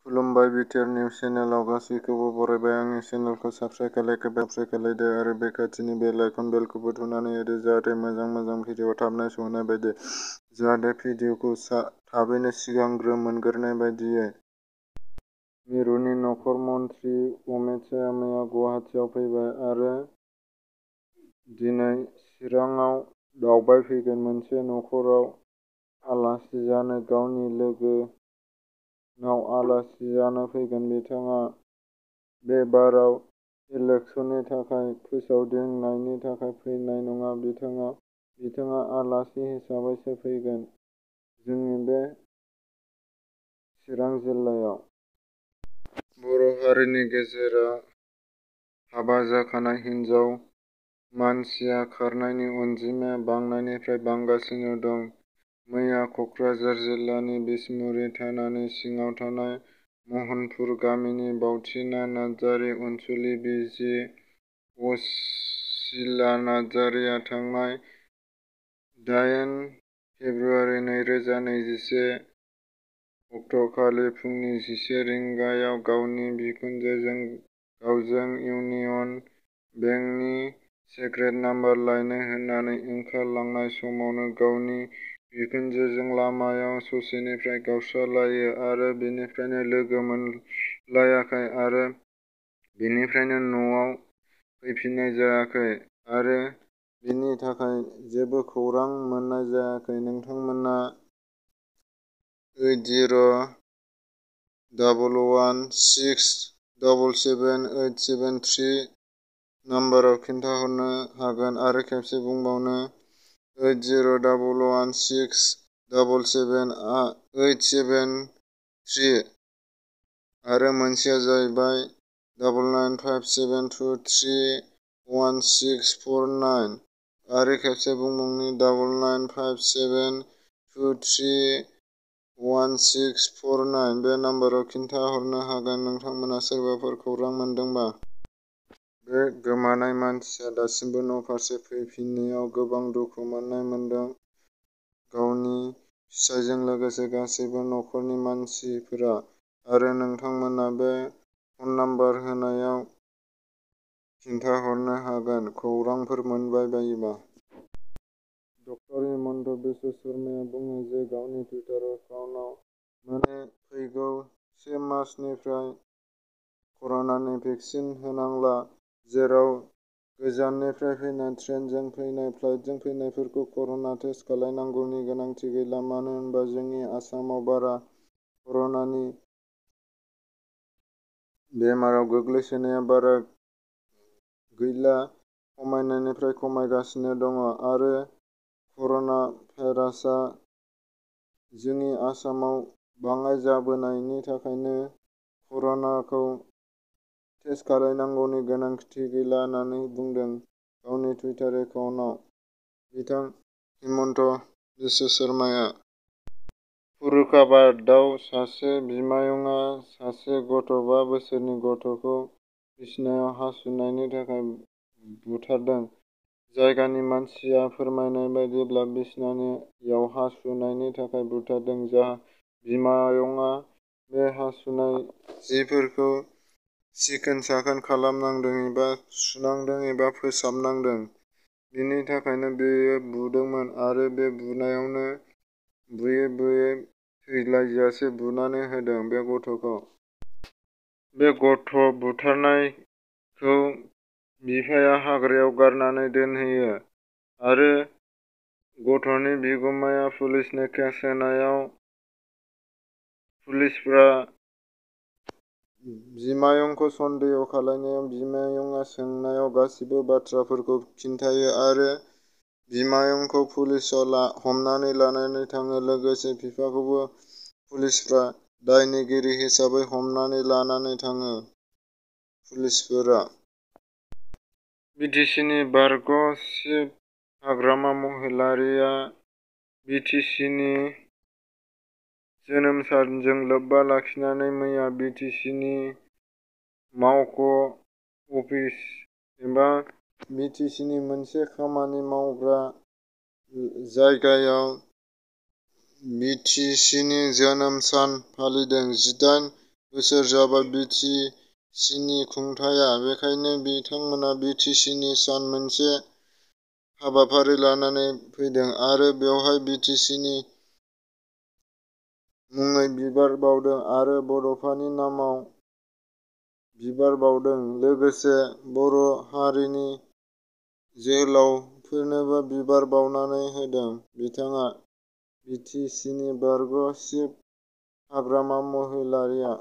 खुलुमबाय BTR news चेनेलाव गासैखौबो बरायबाय। आंनि चेनेलखौ साबस्क्राइब खालायदो आरो बे खाथिनि बेल आइकन बेलखौबो थुनानै होदो जाहाथे मोजां भिडिअ थाबनो सहैनाय बायदि जाहाथे भिडिअखौ थाबैनो सिगांग्रो मोनग्रोनाय बायदियै। मिरुनि नखर मन्थ्रि अमित शाहआ मैया गुवाहाटीआव फैबाय आरो दिनै चिराङाव दावबायफैगोन। मोनसे नखराव आलासि जानो गावनि लोगोनाव आलासि जानो फैगोन। बिथाङा बे बाराव इलेक्सननि थाखाय फोसावदिंनायनि थाखाय फैनाय नङा। बिथाङा आलासि हिसाबैसो फैगोन जोंनि बे चिरां जिल्लायाव। बर' हारिनि गेजेराव हाबा जाखानाय हिनजाव मानसिया खारनायनि अनजिमाया बांनायनिफ्राय बांगासिनो दं। मैया कक्राझार जिल्लानि बिसमुरि थानानि सिङाव थानाय महनपुर गामिनि बावथिना नार्जारि, अनसुलि बिजि, असिला नार्जारिया थांनाय 8 फेब्रुवारि 2021 अक्ट'खालि फुंनि 11 रिंगायाव गावनि बिखुनजोजों गावजों इउनियन बेंकनि सेक्रेट नाम्बार लायनो होननानै ओंखारलांनाय समावनो गावनि बिखुनजोजों लामायाव ससेनिफ्राय गावस्रालायो आरो बेनिफ्रायनो लोगो मोनलायाखै आरो बेनिफ्रायनो न'आव फैफिननाय जायाखै आरो बेनि थाखाय जेबो खौरां मोननाय जायाखै। नोंथांमोना 8011677873 नाम्बाराव खिन्थाहरनो हागोन आरो खेबसे बुंबावनो 8011677873 आरो मोनसेया जाहैबाय 9957231649 आरो खेबसे बुंबावनि 9957231649 बे नाम्बाराव खिन्थाहरनो हागोन नोंथांमोना सोरबाफोर खौरां मोनदोंबा। बे गोमानाय मानसिया दासिमबो न'फारसे फैफिनैयाव गोबां दुखु मोनदों। गावनि फिसायजों लोगोसे गासैबो नखरनि मानसिफोरा आरो नोंथांमोना बे फन नाम्बार होनायाव खिन्थाहरनो हागोन खौरांफोर मोनबाय बायोबा। डक्टर हिमन्त बिश्व शर्माया बुङो जे गावनि टुइटार एकाउन्टआव माने फैगौ 1 मार्चनिफ्राय कर'नानि भेक्सिन होनांला, जेराव गोजाननिफ्राय फैनाय ट्रेनजों फैनाय, फ्लाइटजों फैनायफोरखौ कर'ना टेस्ट खालामनांगौनि गोनांथि गैला। मानो होनबा जोंनि आसामाव बारा कर'नानि बेमाराव गोग्लैसोनाया बारा गैला, खमायनायनिफ्राय खमायगासिनो दङ आरो कर'ना भाइरासआ जोंनि आसामाव बाङाइ जाबोनायनि थाखायनो कर'नाखौ टेस्ट खालामनांगौनि गोनांथि गैला होननानै बुंदों गावनि टुइटार एकाउन्टआव बिथां हिमन्त बिश्व शर्माया। फरुखाबादआव सासे बिमायंआ सासे 5 बोसोरनि गथ'खौ बिसिनायाव हासुनायनि थाखाय बुथारदों। जायगानि मानसिया फोरमायनाय बायदिब्ला बिसिनायाव हासुनायनि थाखाय बुथारदों। बिमायंआ बे हासुनाय जिफोरखौ सिखोन-साखोन खालामनांदों एबा सुनांदों एबा फोसाबनांदों। बिनि थाखायनो बियो बुदोंमोन आरो बे बुनायावनो बुयै थैलायजासे बुनानै होदों बे गथ'खौ। बे गथ' बुथारनायखौ बिफाया हाग्रायाव गारनानै दोनहैयो आरो गथ'नि बिगुमाया पुलिसनो केस होनायाव पुलिसफोरा बिमायंखौ सन्देह खालामनायाव बिमायंआ सोंनायाव गासिबो बाथ्राफोरखौ खिन्थायो आरो बिमायंखौ पुलिसआ हमनानै लानानै थाङो। लोगोसे बिफाखौबो पुलिसफोरा दायनिगिरि हिसाबै हमनानै लानानै थाङो। पुलिसफोरा बिटिसिनि बारग' चिफ हाग्रामा महिलारीआ बिटिसिनि जोनोम सानजों लोब्बा लाखिनानै मैया बिटिसिनि मावख' अफिस एबा बिटिसिनि मोनसे खामानि मावग्रा जायगायाव बिटिसिनि जोनोम सान फालिदों। 18 बोसोर जाबाय बि टि सिनि खुंथाया। बेखायनो बिथांमोना बि टि सिनि सान मोनसे हाबाफारि लानानै फैदों आरो बेवहाय बि टि सिनि मुङै बिबार बावदों आरो बड'फानि नामाव बिबार बावदों। लोगोसे बर' हारिनि जोहोलावफोरनोबो बिबार बावनानै होदों। बिथाङा बि टि सिनि बारग' चिफ हाग्रामा महिलारीआ